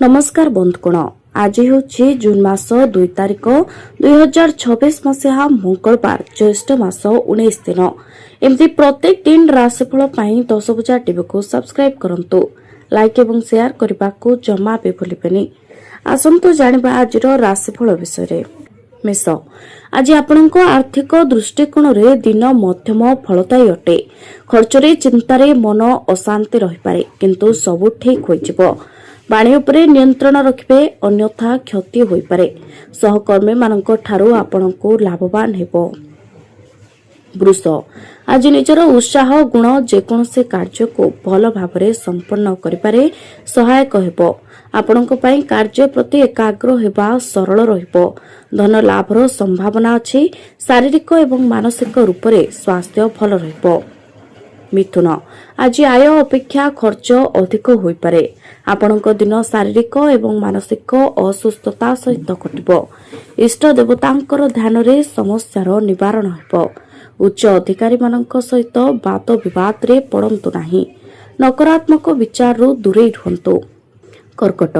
ନମସ୍କାର ବନ୍ଧୁଗଣ, ଆଜି ହେଉଛି ଜୁନ୍ ମାସ 2 ତାରିଖ, 2026 ମସିହା, ମଙ୍ଗଳବାର, ଜ୍ୟେଷ୍ଠ ମାସ 19 ଦିନ। ଏମିତି ପ୍ରତ୍ୟେକ ଦିନ ରାଶିଫଳ ପାଇଁ ଦଶଭୂଜା ଟିଭିକୁ ସବସ୍କ୍ରାଇବ୍ କରନ୍ତୁ। ଲାଇକ୍ ଏବଂ ସେୟାର କରିବାକୁ ଜମା ବି ଭୁଲିବେନି। ଆସନ୍ତୁ ଜାଣିବା ଆଜିର ରାଶିଫଳ ବିଷୟରେ। ମେଷ, ଆଜି ଆପଣଙ୍କ ଆର୍ଥିକ ଦୃଷ୍ଟିକୋଣରେ ଦିନ ମଧ୍ୟମ ଫଳଦାୟୀ ଅଟେ। ଖର୍ଚ୍ଚରେ ଚିନ୍ତାରେ ମନ ଅଶାନ୍ତି ରହିପାରେ, କିନ୍ତୁ ସବୁ ଠିକ୍ ହୋଇଯିବ। ବାଣୀ ଉପରେ ନିୟନ୍ତ୍ରଣ ରଖିବେ, ଅନ୍ୟଥା କ୍ଷତି ହୋଇପାରେ। ସହକର୍ମୀମାନଙ୍କ ଠାରୁ ଆପଣଙ୍କୁ ଲାଭବାନ ହେବ। ବୃଷ, ଆଜି ନିଜର ଉତ୍ସାହ ଗୁଣ ଯେକୌଣସି କାର୍ଯ୍ୟକୁ ଭଲ ଭାବରେ ସମ୍ପନ୍ନ କରିବାରେ ସହାୟକ ହେବ। ଆପଣଙ୍କ ପାଇଁ କାର୍ଯ୍ୟ ପ୍ରତି ଏକାଗ୍ର ହେବା ସରଳ ରହିବ। ଧନ ଲାଭର ସମ୍ଭାବନା ଅଛି। ଶାରୀରିକ ଏବଂ ମାନସିକ ରୂପରେ ସ୍ୱାସ୍ଥ୍ୟ ଭଲ ରହିବ। ମିଥୁନ, ଆଜି ଆୟ ଅପେକ୍ଷା ଖର୍ଚ୍ଚ ଅଧିକ ହୋଇପାରେ। ଆପଣଙ୍କ ଦିନ ଶାରୀରିକ ଏବଂ ମାନସିକ ଅସୁସ୍ଥତା ସହିତ କଟିବ। ଇଷ୍ଟ ଦେବତାଙ୍କର ଧ୍ୟାନରେ ସମସ୍ୟାର ନିବାରଣ ହେବ। ଉଚ୍ଚ ଅଧିକାରୀମାନଙ୍କ ସହିତ ବାଦ ବିବାଦରେ ପଡ଼ନ୍ତୁ ନାହିଁ। ନକାରାତ୍ମକ ବିଚାରରୁ ଦୂରେଇ ରୁହନ୍ତୁ। କର୍କଟ,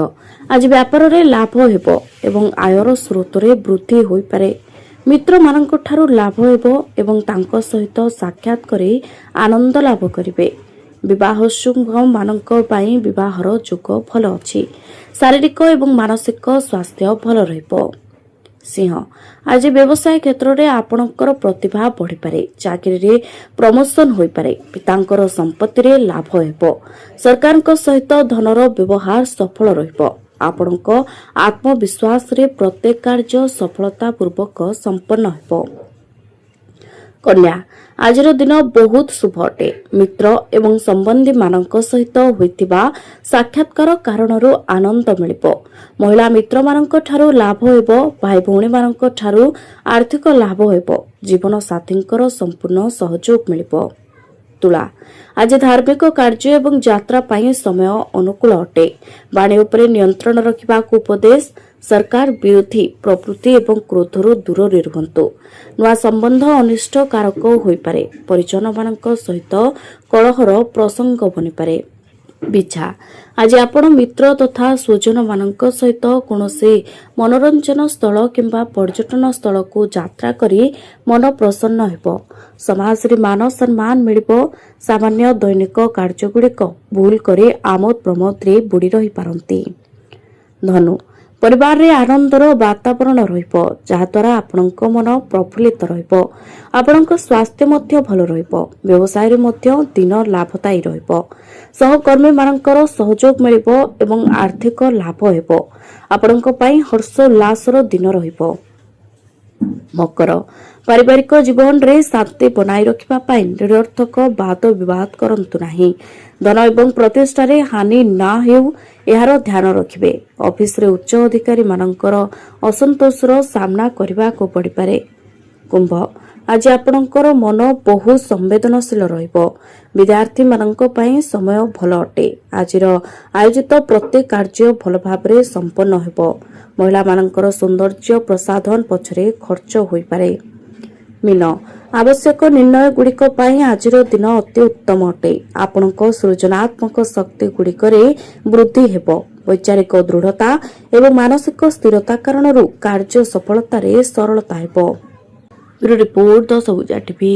ଆଜି ବ୍ୟାପାରରେ ଲାଭ ହେବ ଏବଂ ଆୟର ସ୍ରୋତରେ ବୃଦ୍ଧି ହୋଇପାରେ। ମିତ୍ରମାନଙ୍କଠାରୁ ଲାଭ ହେବ ଏବଂ ତାଙ୍କ ସହିତ ସାକ୍ଷାତ କରି ଆନନ୍ଦ ଲାଭ କରିବେ। ବିବାହୋତ୍ସୁକମାନଙ୍କ ପାଇଁ ବିବାହର ଯୋଗ ଭଲ ଅଛି। ଶାରୀରିକ ଏବଂ ମାନସିକ ସ୍ୱାସ୍ଥ୍ୟ ଭଲ ରହିବ। ସିଂହ, ଆଜି ବ୍ୟବସାୟ କ୍ଷେତ୍ରରେ ଆପଣଙ୍କର ପ୍ରତିଭା ବଢ଼ିପାରେ। ଚାକିରିରେ ପ୍ରମୋସନ ହୋଇପାରେ। ପିତାଙ୍କର ସମ୍ପତ୍ତିରେ ଲାଭ ହେବ। ସରକାରଙ୍କ ସହିତ ଧନର ବ୍ୟବହାର ସଫଳ ରହିବ। ଆପଣଙ୍କ ଆତ୍ମବିଶ୍ୱାସରେ ପ୍ରତ୍ୟେକ କାର୍ଯ୍ୟ ସଫଳତା ପୂର୍ବକ ସମ୍ପନ୍ନ ହେବ। କନ୍ୟା, ଆଜିର ଦିନ ବହୁତ ଶୁଭ ଅଟେ। ମିତ୍ର ଏବଂ ସମ୍ବନ୍ଧୀମାନଙ୍କ ସହିତ ହୋଇଥିବା ସାକ୍ଷାତକାର କାରଣରୁ ଆନନ୍ଦ ମିଳିବ। ମହିଳା ମିତ୍ରମାନଙ୍କ ଠାରୁ ଲାଭ ହେବ। ଭାଇ ଭଉଣୀମାନଙ୍କ ଠାରୁ ଆର୍ଥିକ ଲାଭ ହେବ। ଜୀବନ ସାଥୀଙ୍କର ସମ୍ପୂର୍ଣ୍ଣ ସହଯୋଗ ମିଳିବ। ତୁଳା, ଆଜି ଧାର୍ମିକ କାର୍ଯ୍ୟ ଏବଂ ଯାତ୍ରା ପାଇଁ ସମୟ ଅନୁକୂଳ ଅଟେ। ବାଣୀ ଉପରେ ନିୟନ୍ତ୍ରଣ ରଖିବାକୁ ଉପଦେଶ। ସରକାର ବିରୋଧୀ ପ୍ରବୃତ୍ତି ଏବଂ କ୍ରୋଧରୁ ଦୂରରେ ରୁହନ୍ତୁ। ନୂଆ ସମ୍ବନ୍ଧ ଅନିଷ୍ଟକାରକ ହୋଇପାରେ। ପରିଜନମାନଙ୍କ ସହିତ କଳହର ପ୍ରସଙ୍ଗ ବନିପାରେ। ବିଛା, ଆଜି ଆପଣ ମିତ୍ର ତଥା ସ୍ୱଜନମାନଙ୍କ ସହିତ କୌଣସି ମନୋରଞ୍ଜନ ସ୍ଥଳ କିମ୍ବା ପର୍ଯ୍ୟଟନ ସ୍ଥଳକୁ ଯାତ୍ରା କରି ମନ ପ୍ରସନ୍ନ ହେବ। ସମାଜରେ ମାନ ସମ୍ମାନ ମିଳିବ। ସାମାନ୍ୟ ଦୈନିକ କାର୍ଯ୍ୟଗୁଡ଼ିକ ଭୁଲ କରି ଆମୋଦ ପ୍ରମୋଦରେ ବୁଡ଼ି ରହିପାରନ୍ତି। ଧନୁ, ପରିବାରରେ ଆନନ୍ଦର ବାତାବରଣ ରହିବ, ଯାହାଦ୍ୱାରା ଆପଣଙ୍କ ମନ ପ୍ରଫୁଲ୍ଲିତ ରହିବ। ଆପଣଙ୍କ ସ୍ୱାସ୍ଥ୍ୟ ମଧ୍ୟ ଭଲ ରହିବ। ବ୍ୟବସାୟରେ ମଧ୍ୟ ଦିନ ଲାଭଦାୟୀ ରହିବ। ସହକର୍ମୀମାନଙ୍କର ସହଯୋଗ ମିଳିବ ଏବଂ ଆର୍ଥିକ ଲାଭ ହେବ। ଆପଣଙ୍କ ପାଇଁ ହର୍ଷ ଉଲ୍ଲାସର ଦିନ ରହିବ। ମକର, ପାରିବାରିକ ଜୀବନରେ ଶାନ୍ତି ବନାଇ ରଖିବା ପାଇଁ ନିରର୍ଥକ ବାଦ ବିବାଦ କରନ୍ତୁ ନାହିଁ। ଧନ ଏବଂ ପ୍ରତିଷ୍ଠାରେ ହାନି ନ ହେଉ, ଏହାର ଧ୍ୟାନ ରଖିବେ। ଅଫିସରେ ଉଚ୍ଚ ଅଧିକାରୀମାନଙ୍କର ଅସନ୍ତୋଷର ସାମ୍ନା କରିବାକୁ ପଡ଼ିପାରେ। କୁମ୍ଭ, ଆଜି ଆପଣଙ୍କର ମନ ବହୁତ ସମ୍ବେଦନଶୀଳ ରହିବ। ବିଦ୍ୟାର୍ଥୀମାନଙ୍କ ପାଇଁ ସମୟ ଭଲ ଅଟେ। ଆଜିର ଆୟୋଜିତ ପ୍ରତ୍ୟେକ କାର୍ଯ୍ୟ ଭଲ ଭାବରେ ସମ୍ପନ୍ନ ହେବ। ମହିଳାମାନଙ୍କର ସୌନ୍ଦର୍ଯ୍ୟ ପ୍ରସାଧନ ପଛରେ ଖର୍ଚ୍ଚ ହୋଇପାରେ। ମୀନ, ଆବଶ୍ୟକ ନିର୍ଣ୍ଣୟଗୁଡ଼ିକ ପାଇଁ ଆଜିର ଦିନ ଅତି ଉତ୍ତମ ଅଟେ। ଆପଣଙ୍କ ସୃଜନାତ୍ମକ ଶକ୍ତି ଗୁଡ଼ିକରେ ବୃଦ୍ଧି ହେବ। ବୈଚାରିକ ଦୃଢ଼ତା ଏବଂ ମାନସିକ ସ୍ଥିରତା କାରଣରୁ କାର୍ଯ୍ୟ ସଫଳତାରେ ସରଳତା ହେବ। Bureau report, Dashabhuja TV.